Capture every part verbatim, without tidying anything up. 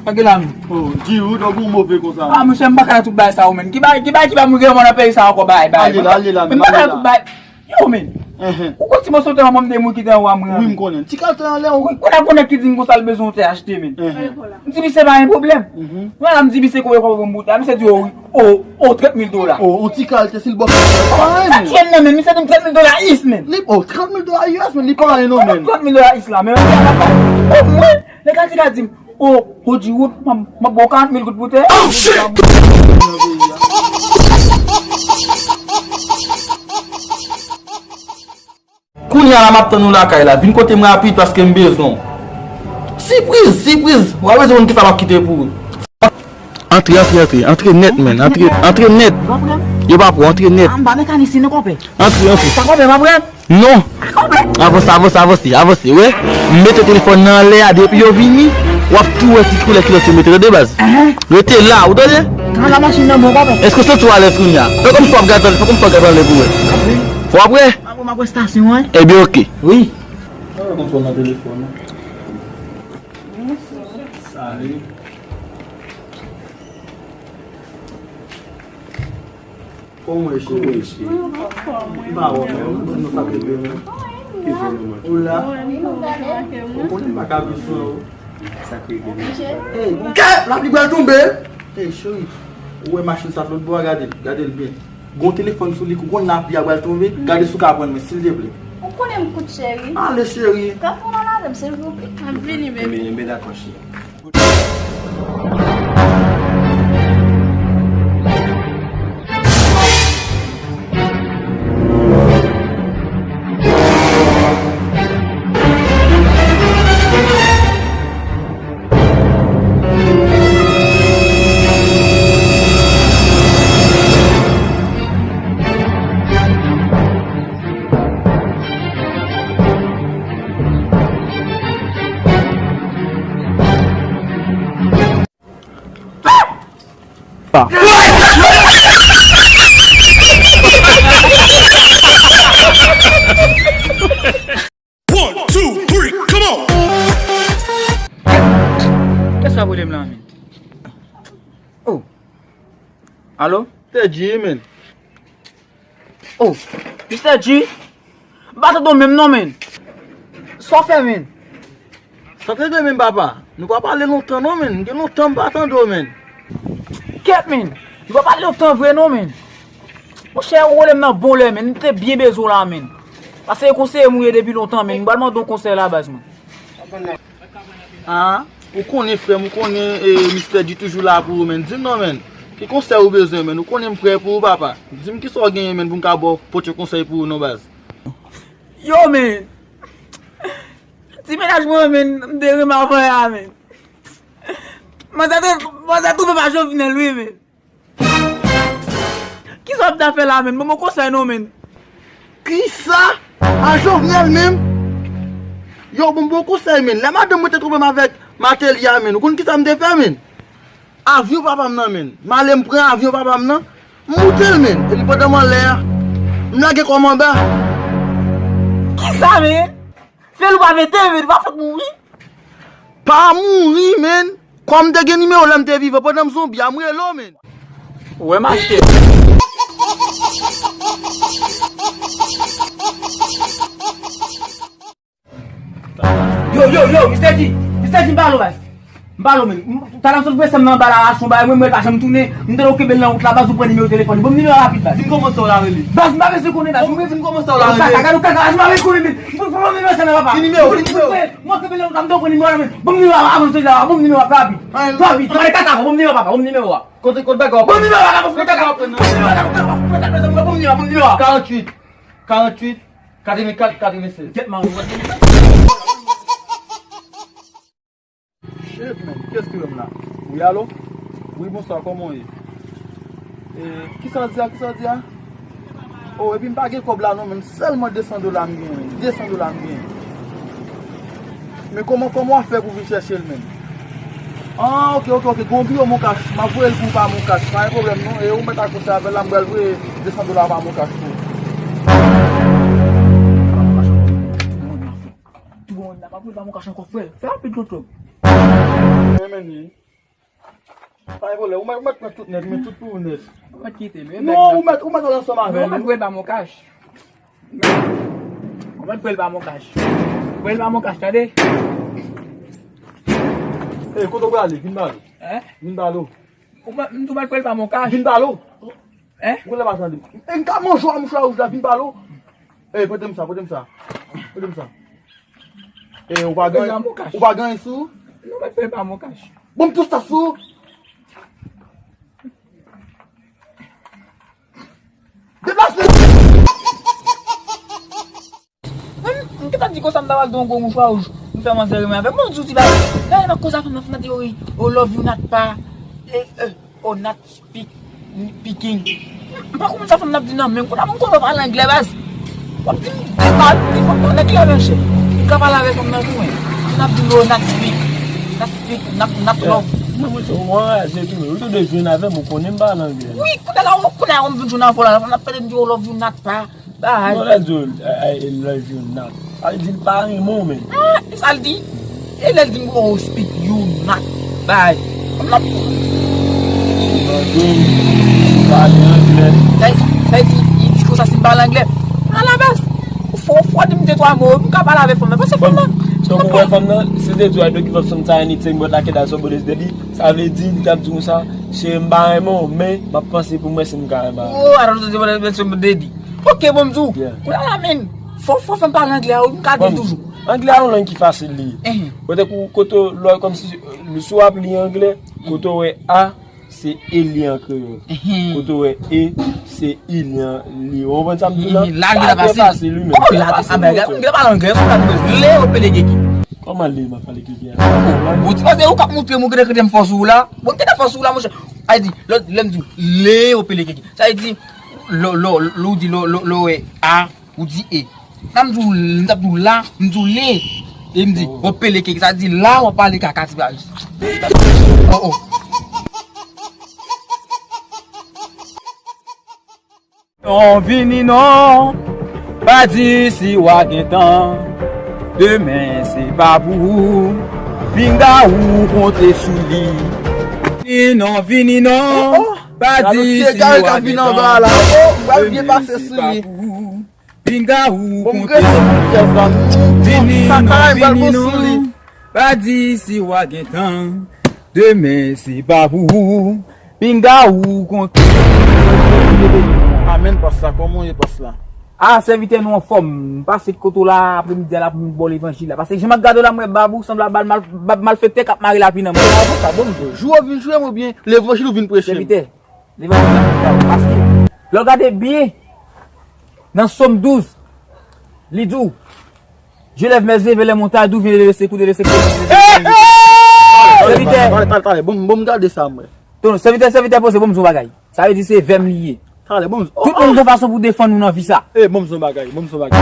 Sa gen la menm? Oh, Giroud, ou gon move konsa. Ah, monchè, m pa ka nan tout bagay sa yo, menn. Ki bagay, ki bagay, ki bagay moun gen nan peyi sa ankò, bagay, bagay. Ale la, ale la, menn, m pa ka nan tout bagay. Yo, menn. Ou konn ti moso tan manman m te mouri ki te anwo a mwen an. Wi, m konnen. Ti kal te anlè, wi. Kounye a gon nèg ki di m konsa l bezwen yon te achte, menn. M di misye pa gen pwoblèm. Mwen la, m di misye konbyen kòb pou m boute a. Misye di, oh, oh, oh, trant mil dola. Oh, yon ti kal te si l bò. Sa tye m nan, menn. Misye di m trant mil dola is, menn. Li, oh, trant mil dola U S, menn. Li pa anyen non, menn. Trant mil dola is la, menn. Oh, mwen, nèg la te ka di m, oh, Rodrigo, m ap ba w karant mil goud pou tè. Oh, shit! Kounye a la, m ap tann ou lakay la. Vin kote m rapid paske m bezwen w. Sipriz, sipriz. W a bezwen konn kisa m ap kite pou ou. Antre, antre, antre. Antre nèt, menn. Antre, antre nèt. Yo pa pran, antre nèt. Ah, m pa mekanisyen non, konpè. Antre, antre. Sa konpè, m ap pran. Non. Avanse, avanse, avanse, avanse, wi. M mete telefòn nan anlè a, depi yo vini, w ap tou wè ki koulè kilòt yo mete, tande, baz. Rete la, ou tande? Èske w santi w alèz kounye a? Fè kòmsi w ap gade anlè, fè kòmsi w ap gade anlè pou wè. Fò w ap wè? Mwen ap wè estasyon an. Ebyen, oke. Wi. Mwen konn fò nan telefòn nan. Salut. Kòman w ye, cheri? Mwen anfòm, wi. M pa wè w, men. Ou la? Ou konnen m pa ka viv san ou. Sa k rive, men. Ey, gad! Lapli pral tonbe! Ey, cheri, ou wè machin sa t lòt bò a? Gade l, gade l byen. Gon telefòn sou li, ou konn lapli a pral tonbe? Gade si w ka pran mwen, silteplè. Ou konnen m kout, cheri. Ale, cheri. Ka pran nan avè m, silvouplè. M ap vini, baby. Enben, enben, dakò, cheri. One, two, three, come on! Kiyès k ap rele m la, menn? Oh. Alo? Teddy, menn. Oh, Mister G, m pa tande w menm non, menn. Sa w fè, menn? Sa t regle, menn, papa? Nou pa pale lontan non, menn. Gen lontan m pa tande w, menn. Kèt, menn. Nou pa pale lontan vre non, menn. Monchè, ou rele m nan bon lè, menn. M te byen bezwen w la, menn. Paske konseye m ou ye depi lontan, menn. M pral mande w konsèy la, baz, mwen. Ah, ou konnen, frè m, ou konnen, eh, Mister G toujou la pou ou, menn. Di m non, menn. Ki konsèy ou bezwen, menn? Ou konnen m prè pou ou, papa. Di m kisa w genyen, menn, pou m ka ba w, pote konsèy pou ou non, baz. Yo, menn. Ti mennaj mwen, menn, m te renmen avan yè a, menn. Manzè te, manzè twouve m a Jovenel, wi, menn. Kisa w ap ta fè la, menn? Ban m yon konsèy non, menn. Kisa? A Jovenel menm? Yo, ban m yon konsèy, menn. Lè madanm mwen te twouve m avèk Martelly a, menn, ou konn kisa m te fè, menn? Avyon papa m nan, menn. M ale m pran avyon papa m nan. M moute l, menn. Epi pandan m anlè a, m lage kò m anba. Kisa, menn? Fè l ou pa mete, menn. Ou pa fout mouri. Pa mouri, menn. Kòm m te gen nimewo lè m te vivan, pandan m zonbi a, m rele w, menn. Ou wè, mache. Yo, yo, yo, Mister G! Mister G, m pale w, baz. M pale w, menn. M, talè m sot prese m nan anba la, rache yon bagay, mwen, mwen, l pa janm tounen. M tande w kenbe l nan wout la, baz, ou pran nimewo telefòn li. Ban m nimewo a rapid, baz. Di m kòman sa w la rele. Baz, m pa bezwen konnen, baz. Di m kòman sa w la rele. Kaka, gade w kaka, baz, m pa bezwen konnen, menn. M pran nimewo sa nan papa. Ki nimewo? Ki nimewo? Mwen kenbe nan wout la, m tande w pran nimewo la, menn. Ban m nimewo a, avan m sot la, ban m nimewo a, rapid. Rapid. Mwen kaka, ban m nimewo a, papa, ban m nimewo a. Kote, kote bagay w ap pran? Bon, nimewo a, bon, nimewo a, bon, nimewo a, bon, nimewo a, bon, nimewo a. Karanntuit, karanntuit, katrevenkat, katrevensenk. Shit, man, kiyès ki rele m la? Wi, alo? Wi, bonswa, kòman w ye? E, kisa w di a, kisa w di a? Oh, epi m pa gen kòb la non, menm sèlman de san dola m genyen, menm. De san dola m genyen. Men kòman, kòman w ap fè pou vin chèche l menm? Ah, oke, oke, oke. Gen yon biwo Moncash. M ap voye l pou ou pa Moncash. Pa gen pwoblèm non. E ou mèt akouche avè l la, m pral voye de san dola pa Moncash pou ou. Tou bon, m ap voye l pa Moncash ankò, frè. Fè rapid, tonton. Men, men, men. Pa gen pwoblèm, ou mèt, ou mèt pran tout nèt, men tout pou ou nèt. Ou mèt kite l, wi. Non, ou mèt, ou mèt al ansanm avè l, wi. Ou mèt voye l ba Moncash. Ou mèt voye l ba Moncash. Voye l ba Moncash, tande? Ey, kote w prale? Vin ba l. Hein? Vin ba l. Ou mèt, m tou mèt voye l ba Moncash. Vin ba l. Hein? Ou konn lè m ap tande. E m ka manje w a mouchwa wouj la, vin ba l. Ey, prete m sa, prete m sa. Prete m sa. E ou pa gen, ou pa gen anyen sou ou? Non, mèt voye l ba Moncash. Bon, m tou sa sou ou. Deplase! M, m gentan di konsa m ta pral di yon gwo mouchwa wouj. M fè manzè renmen avè m. Bon, di w ti bagay. Dayè, m ap koze a fanm nan, fanm nan di, "Oh, oh, love you, Nat pa." E, e, oh, Nat speak, speaking. M pa konprann sa fanm nan ap di nan menm. Kounye a m konnen w pale anglè, baz. W ap di m, di mal, di fanm nan anglè, monchè. M ka pale avè fanm nan tou, wi. Fanm nan ap di m, "Oh, Nat speak. Nat speak, Nat, Nat love." Mwen, mwen, mwen anraje tou, wi. Ou tou de jwenn avè m, ou konnen m pale anglè. Wi, kounye a la, kounye a, w ap vin jwenn avè w la. Fanm nan ap pale, m di, "Oh, love you, Nat pa." Bay. Non, lè l di w, I, I love you, Nat. Sa vle di l pa renmen w menm. Ah, e sa l di? E lè l di m, "Oh, speak you, Nat." Bay. Fanm nan. Mande m, pale anglè. Sa, sa vle di, li di konsa si m pale anglè. Alabaz, ou fò, ou fò di m de twa mo, m ka pale avèk fanm nan. Paske fanm nan. Donk, ou wè fanm nan, si l te di w, "I don't give up sometimes, anything but like it, that's what it is, daddy." Sa vle di, li t ap di konsa, "Cheri, m pa renmen w, men m ap panse pou m wè si m ka renmen w." Oh, I don't give up sometimes, but like it, that's what it is, daddy. Ok, bon, m di w. Yeah. Kounye a la, men, fò, fò fè m pale anglè a, wi, m ka di l toujou. Anglè a yon lang ki fasil li ye. Ehn. Poutèt ou, kote w, lè w kòmsi, si w ap li anglè, kote w wè A, se E li ye an kreyòl. Ehn. Kote w wè E, se I li ye an, li ye. Ou konprann sa m di w la? Ehn, la, li la fasil. Fasil, wi, men. Kòman la, a, men, gade, m gentan pale anglè, kòman la, le, o, pele, keke. Kòman le, m ap pale keke a? Bon, ti, paske ou k ap montre m, ou gentan krete m fò sou ou la. Bon, m gentan fò sou ou la, monchè. Ay di, lè, lè m di w, le, o, pele, keke. Sa vle di, Lè, lè, lè w di lè, lè, lè w wè A, ou di E. Nan m di w, m t ap di w la, m di w le. E m di, o pele keke, sa di la w ap pale kaka ti bagay. Oh, oh. Non, vini non, pa di si w a gen tan. Demen se pa pou ou, pinga ou konte sou li. Vini non, vini non. Oh, oh. Pa di si w a gen tan. Oh, oh, m pral byen pase sou li. Pinga ou konte. Vini non, vini non. Pa di si w a gen tan. Demen se pa pou ou. Pinga ou konte. Amèn, pas la, kòman w ye, pas la? A, sèvitè, nou anfòm. M pase kote w la, apremidi a la, pou m ba w levanjil la. Paske jan m ap gade w la, m wè bab ou sanble a bab mal-, bab malfektè k ap mare lapi nan men. Bon, sa bon, jou w vin jwe m oubyen levanjil ou vin preche m? Sèvitè, levanjil la pou m ba w. Paske, lè w gade byen, nan Sòm douz, li di w, "Je lève mes yeux vers les montagnes, d'où vient le secours, de le secours." Sèvitè. Talè, talè, talè, bon, bon, m gade sa, mwen. Ton, sèvitè, sèvitè poze, bon, m di w yon bagay. Sa vle di se vè m li ye. Talè, bon, tout moun gon fason pou defann ou nan vi sa. Eh, bon, m di w yon bagay, bon, m di w yon bagay.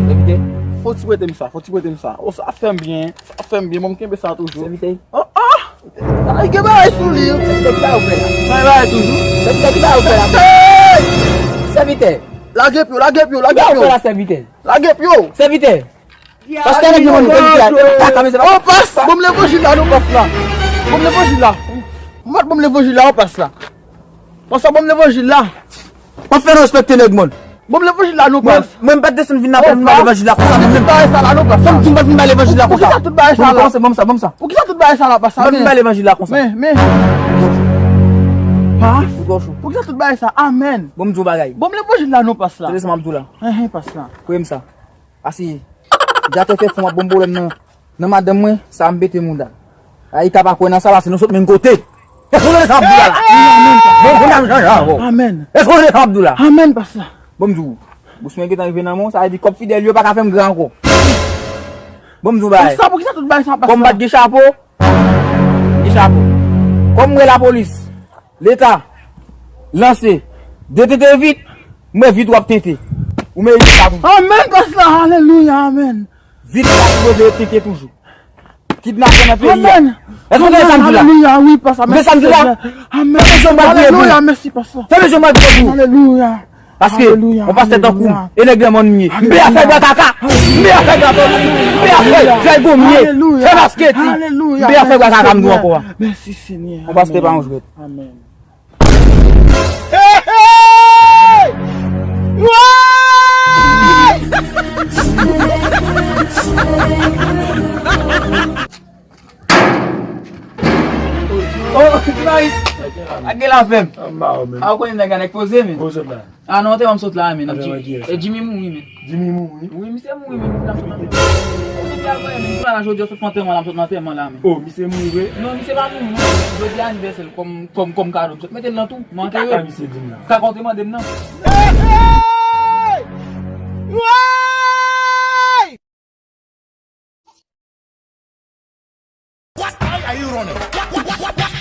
Sèvitè. Fò ti prete m sa, fò ti prete m sa. Oh, sa fè m byen, sa fè m byen, bon, m kenbe sa toujou. Sèvitè. Oh, oh! Ay, gen bagay sou li. Sèvitè, ki bagay ou fè la? Bay bagay toujou. Sèvitè, ki bagay ou fè la? Hey! Sèvitè. Lage pye w, lage pye w, lage pye w. Ki bagay ou fè la, sèvitè? Lage pye w. Sèvitè. Pastè, nèg yo konn fè byen. Kaka, mesye. Oh, pas, ban m levanjil la, non, pas la. Ban m levanjil la. Mwen, ban m levanjil la, oh, pas la. Pas la, ban m levanjil la. M ap fè nou respekte nèg, mwen. Ban m levanjil la, non, pas. Mwen, mwen, m pa t desann vin nan apèl, vin ba levanjil la konsa, mwen menm. Ban m tout bagay sa la, non, pas. Fò m di m pa t vin ba levanjil la konsa. Poukisa tout bagay sa la? Ban m kòmanse, ban m sa, ban m sa. Poukisa tout bagay sa la, pas la? M pa t vin ba levanjil la konsa. Men, men. Pas. Poukisa tout bagay sa? Amèn. Ban m di w bagay. Ban m levanjil la, non, pas la. Tande sa m ap di w la. Hen, hen, pas la. Premye sa. Paske, dyatè fè fon ap ban m pwoblèm nan, nan madanm mwen, sa m pete mouda. Ayika pa kwè nan sa, paske nou sot menm kote. Èske w tande sa m ap di w la la? Bon, bon, nan jan jan, bon. Amèn. Èske w tande sa m ap di w la? Amèn, pas la. Bon, m di w, bous mwen gentan rive nan men w, sa vle di kòb fidèl yo pa ka fè m gra ankò. Bon, m di w bagay. Sa, poukisa tout bagay sa, pas la? Kòm m pa t gen chapo, m gen chapo. Kòm m wè lapolis, Leta, lanse, detente vit, mwen vit w ap tente. Ou merite sa tou. Amèn, pas la, alelouya, amèn. Vit la sipoze tente toujou. Kidnapè nan peyi a. Amèn. Èske w tande sa m di la? Alelouya, wi, pas la. Ou tande sa m di la? Amèn. Fè mezon m al priye pou ou. Alelouya, mèsi, pas la. Fè mezon m al priye pou ou. Alelouya. Paske yon pastè tankou m, e nèg nan mòn m ye. M pè a fè bwa kaka. M pè a fè gato. M pè a fè fèy gonmye. Fè basketi. M pè a fè bwa kaka m di w ankò a. Mèsi Senyè. Yon pastè pa yon jwèt. Amèn. Oh, Maris! Ak gen la fèm. An ba ou menm. A ou konnen nèg la nèg poze men. Poze la. A non, te m sot la men. Ak Jimmy. E Jimmy mouri men. Jimmy mouri? Wi, misye mouri men. Misye mouri men. Jodi a sot nan antèman la, m sot nan antèman la men. Oh, misye mouri vre? Non, misye pa mouri non. Jodi a anivèsè l kòm kòm kòm kado. M sot mete l nan tou. M antere. Kaka misye di m nan. Kaka w te mande m nan. What are you running? What, what, what, what, what?